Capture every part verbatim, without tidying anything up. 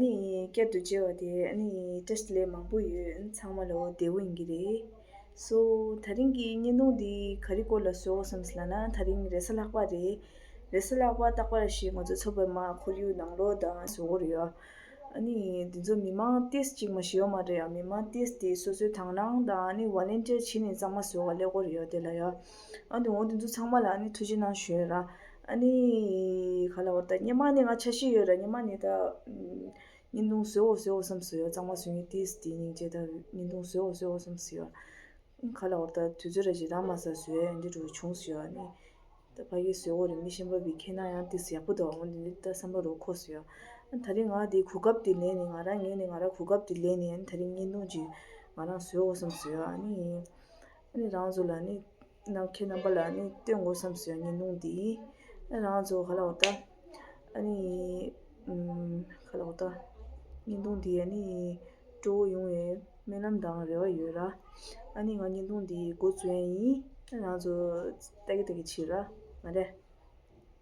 ནི་བསྐྱར་དུ་མཇལ་བ་དེ་ནི་བཀྲ་ཤིས་བདེ་ལེགས་མང་པོ་ཡོད། ཚང་མ་ལོ་བདེ་པོ་ཡིན་གྱི་རེད། སོ་ད་རིང་གི་བརྙན་ཐུང་འདི་ག་རེ་སྐོར་ལ་བཟོ་དགོས་བསམ་སོང་ལབ་ན། ད་རིང་རེས་གཟའ་ལྷག་པ་རེད། རེས་གཟའ་ལྷག་པ་རྟག་པར་ཞིག་ང་ཚོ་ཚོགས་པའི་མ་ཁོར་ཡུག་ནང་ལོགས་དང་བཟོ་དགོས་རེད་ཡ། ཨ་ནི་འདི་ཚོ་མི་མང་ཏིས་གཅིག་མ་ཞིག་ཡོད་མ་རེད་ཡ། མི་མང་ཏིས་དེ་སོ་སོའི་དང་བླངས་དང་ཨ་ནི་ཝོ་ལན་ཊིར་བྱས་ནས་གཙང་མ་བཟོ་ག་སླེབས་དགོས་རེད་ཡ། དེ་ལ་ཡ། ཨ་ནི་འོ་འདི་ཚོ་ཚང་མ་ལ་ཨ་ནི་ཐུགས་རྗེ་གནང་ཞུ་ཡ་ར། ཨ་ནི་ག་ལ་བར་ད་སྔོན་མ་ནས་ང་འཆར་གཞི་ཡོད་ར། སྔོན་མ་ནས་ད་བརྙན་ཐུང་བཟོ་འོ་བཟོ་འོ་བསམ་སོང་ཡ། གཙང་མ་བཟོ་མཁན་ཏིས་དེ་སྙིང་རྗེ། ད་བརྙན་ཐུང་བཟོ་འོ་བཟོ་འོ་བསམ་སོང་ཡ། ག་ལ་བར་ད་དུས་ཚོད་ར་ཅིག་རག་མ་སོང་། བཟོ་ཡ་འདི་འདྲ་བྱུང་སོང་ཡ། ཨ་ནི་ད་ཕ་གི་བཟོ་འོ་རེད། མི་གཞན་པ་བི་ཁྱེད་ན་ཡང་ཏིས་ཡག་པོ་འདུག་འོ་འདི་འདི་ད་བསམ་པ་རུ་འཁོར་སོང་ཡ། ཨ་ད་རིང་ང་དེ་གོ་སྐབས་དེ་ལེན་ནས་ང་རང་ངོས་ནས་ང་རང་གོ་སྐབས་དེ་ལེན་ནས་ཨ་ནི་ད་རིང་བརྙན་ཐུང་ཅིག་ང་རང་བཟོ་འོ་བསམ་སོང་ཡ། ཨ་ནི། ཨ་ནི་རང་ཚོ་ལ་ནི་ནམ་ཁྱེད་རྣམ་པ་ལ་ནི་སྟོན་དགོས་བསམ་སོང་། བརྙན་ཐུང་འདི་ཨ་རང་ཚོ་ག་ལ་འོ་ད་ཨ་ནི་ཨམ་ག་ལ་འོ་ད་བརྙན་ཐུང་འདི་ཨ་ནི་སྤྲོ་བོ་ཡོང་བའི་སྨོན་ལམ་དང་རེ་བ་ཡོད་ར། ཨ་ནི་ང་བརྙན་ཐུང་འདི་འགོ་བཙུགས་ཡ་ཡིན། ཨ་རང་ཚོ་ལྟ་གི་ལྟ་གི་བྱེད་ར། མ་རེད།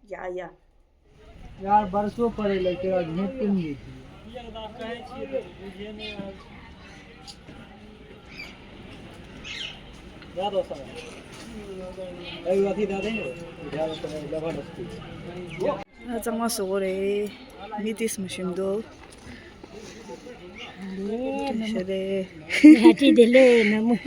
ཡ་ཡ། यार, बरसों पहले लेके आज मिट्टी नहीं थी। याद होता है। अभी अभी दादा ही हो। याद होता है, जबरदस्ती। ཨ་གཙང་མ་བཟོ་དགོས་རེད། མི་ཏིས་མ་ཞིག་འདུག་ལེ་ན་མོ། ཤ་རེད། ཡ་ཅི་དེ་ལེ་ན་མོ།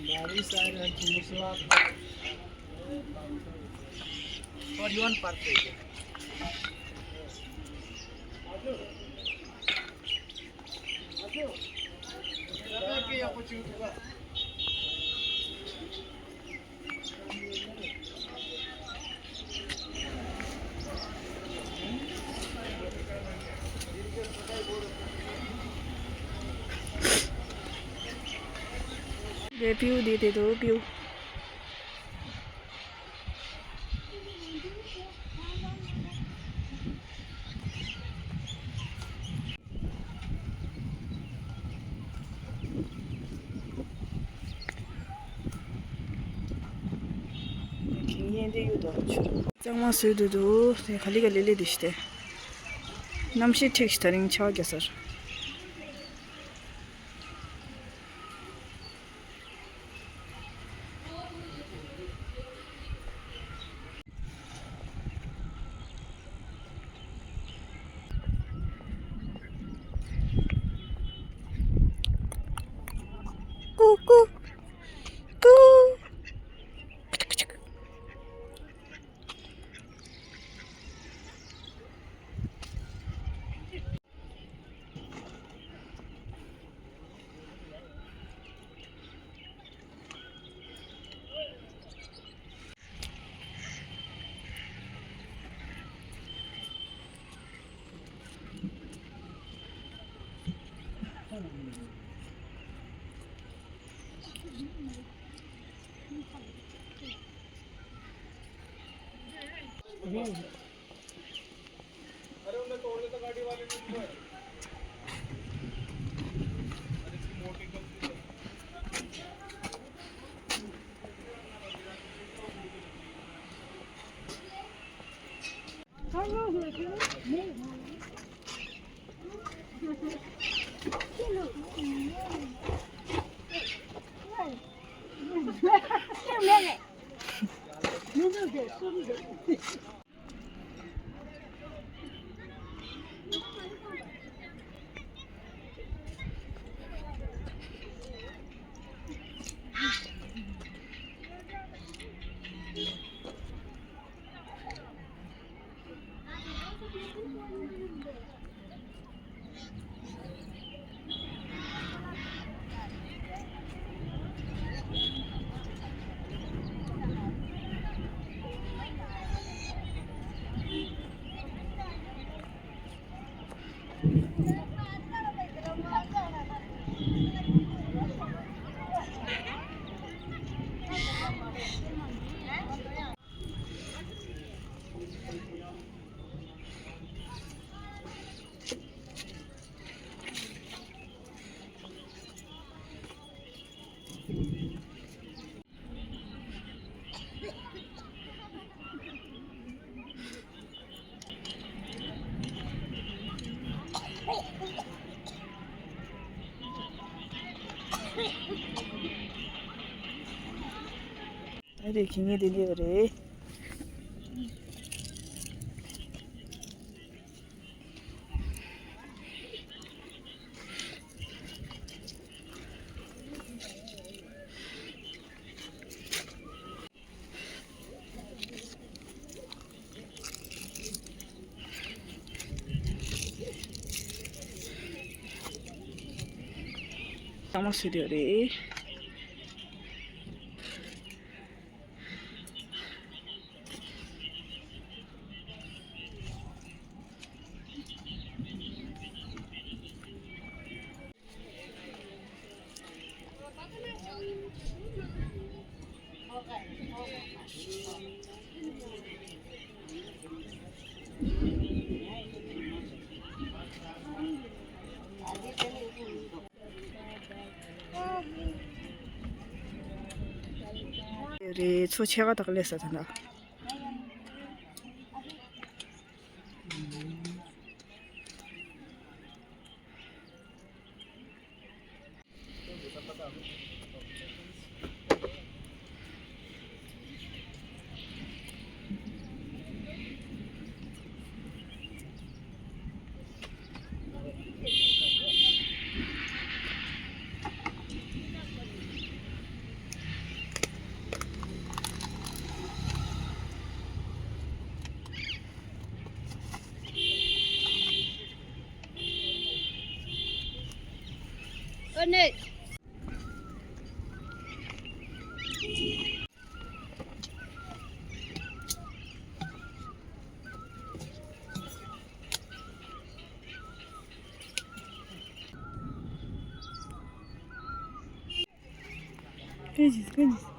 बारिश आ रहा है, तो मसला और यूएन पार्क पे। ལས་པིའུ་འདི་དེ་དུ་པིའུ། གཙང་མ་བཟོས་འདུག་འདུག་དེ་ག་ལེ་ག་ལེ་ལེ་འདི་ཞིག་སྟེ། གནམ་གཤིས་འཁྲིགས་ཤིག་ད་རིང་ཆར་པ་རྒྱག་ས་རེད། ཀུ་ཀུ། ཀུ། རེད། ཁྱི་ངན་དེ་འདྲས་རེད། གཙང་མ་བཟོས་བསྡད་ཡོད་རེད། རེད། མཚོ་ཆེ་ཁ་དག་སླེབས་ས་དེ་འདྲ། ཨ་ནེ། ཀུན་གྱིས་ཀུན་གྱིས།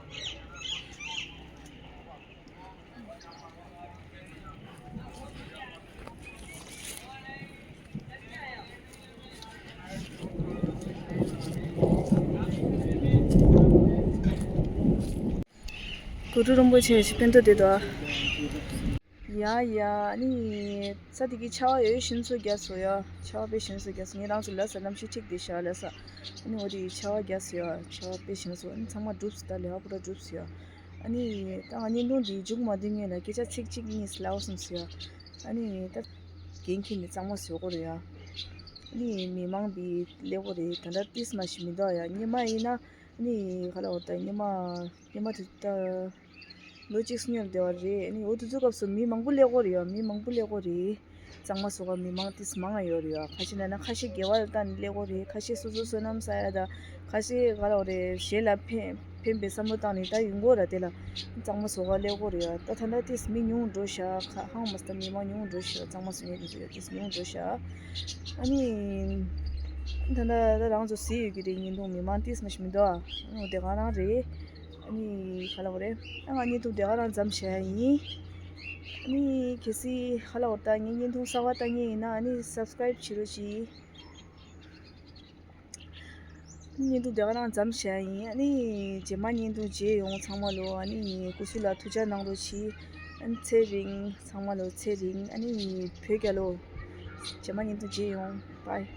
གུ་རུ་རིན་པོ་ཆེ་ཞིག་སྤུན་ཏོ་དེ་དོ། ཡ་ཡ། ཨ་ནི་ས་དེ་གི་ཆར་པ་ཡོད་ཤིན་སོ་རྒྱ་སོ་ཡ། ཆར་པ་དཔེ་ཤིན་སོ་རྒྱ་སོ། ངས་རང་ཚོ་ལ་ས་ལམ་ཤི་ཁྲིག་དེ་ཤ་ལ་ས། ཨ་ནི་འོ་དེ་ཆར་པ་རྒྱ་སོ་ཡ། ཆར་པ་དཔེ་ཤིན་སོ། ཨ་ནི་ཚང་མ་གྲུབ་སོ། ད་ལས་ཧ་པོ་ར་གྲུབ་སོ་ཡ། ཨ་ནི་ད་ང་བརྙན་ཐུང་འདི་མཇུག་མ་བསྡུ་སྔོན་ལ་སྐད་ཆ་ཚིག་གཅིག་གཉིས་ལབ་སོང་སོ་ཡ། ཨ་ནི་ད་འགན་འཁྱེར་ནས་གཙང་མ་བཟོ་དགོས་རེད་ཡ། ཨ་ནི་མི་མང་འདི་སླེབས་དགོས་རེད། ད་ལྟ་ཏིས་མ་ཞིག་མི་འདུག་ཡ། སྔོན་མ་ཡིན་ན་ཨ་ནི་ག་ལ་འོ་ད་སྔོན་མ་སྔོན་མ་དེ་ད། ལོ་གཅིག་སྔོན་ལ་བསྡད་པ་རེད། ཨ་ནི་འོ་དུས་ཚོད་སྐབས་སུ་མི་མང་པོ་སླེབས་ཀྱི་ཡོད་རེད་ཡ། མི་མང་པོ་སླེབས་ཀྱི་ཡོད་རེད། གཙང་མ་བཟོ་ག་མི་མང་ཏིས་མང་ང་ཡོད་རེད་ཡ། ཁ་ཤས་ན་ན་ཁ་ཤས་དགེ་བ་ལ་བཏང་ནས་སླེབས་ཀྱི་ཡོད་རེད། ཁ་ཤས་སོ་སོ་བསོད་ནམས་བསགས་ཡ་དང་། ཁ་ཤས་ག་ལ་འོ་རེད། གཞན་ལ་ཕན་ཕན་པའི་བསམ་བློ་བཏང་ནས་ད་ཡོང་གི་ཡོད་ར། དེ་ལ་གཙང་མ་བཟོ་ག་སླེབས་ཀྱི་ཡོད་རེད་ཡ། ད་ད་ལྟ་ཏིས་མི་ཉུང་འགྲོ་ཤག་ཁ་ཧང་མ་སྟ་མི་མང་ཉུང་འགྲོ་ཤག་གཙང་མ་བཟོ་མཁན་དེ་ཚོ་ཡ་ཏིས་ཉུང་འགྲོ་ཤག་ཨ་ནི་ད་ལྟ་ད་རང་ཚོ་གཟིགས་ཡོད་ཀྱི་རེད། བརྙན་ཐུང་མི་མང་ཏིས་མ་ཞིག་མི་འདུག་ཨ། འོ་དེ་ག་རང་རེད། ཨ་ནི་ག་ལ་འོ་རེད། ཨ་ང་བརྙན་ཐུང་དེ་ག་རང་མཚམས་བཞག་ཡ་ཡིན། ཨ་ནི་གལ་སྲིད་ག་ལ་འོ་ད་ངའི་བརྙན་ཐུང་གསར་པ་ལྟ་མཁན་ཡིན་ན་ཨ་ནི་སབ་སི་ཀ་རེབ་བྱེད་རོགས་གྱིས། བརྙན་ཐུང་དེ་ག་རང་མཚམས་བཞག་ཡ་ཡིན། ཨ་ནི་རྗེས་མ་བརྙན་ཐུང་མཇལ་ཡོང་། ཚང་མ་ལོ། ཨ་ནི་སྐུ་གཟུགས་ལ་ཐུགས་ཅག་གནང་རོགས་གྱིས། ཨ་ནི་ཚེ་རིང་། ཚང་མ་ལོ་ཚེ་རིང་། ཨ་ནི་བོད་རྒྱལ་ལོ། རྗེས་མ་བརྙན་ཐུང་མཇལ་ཡོང་། བྷའི།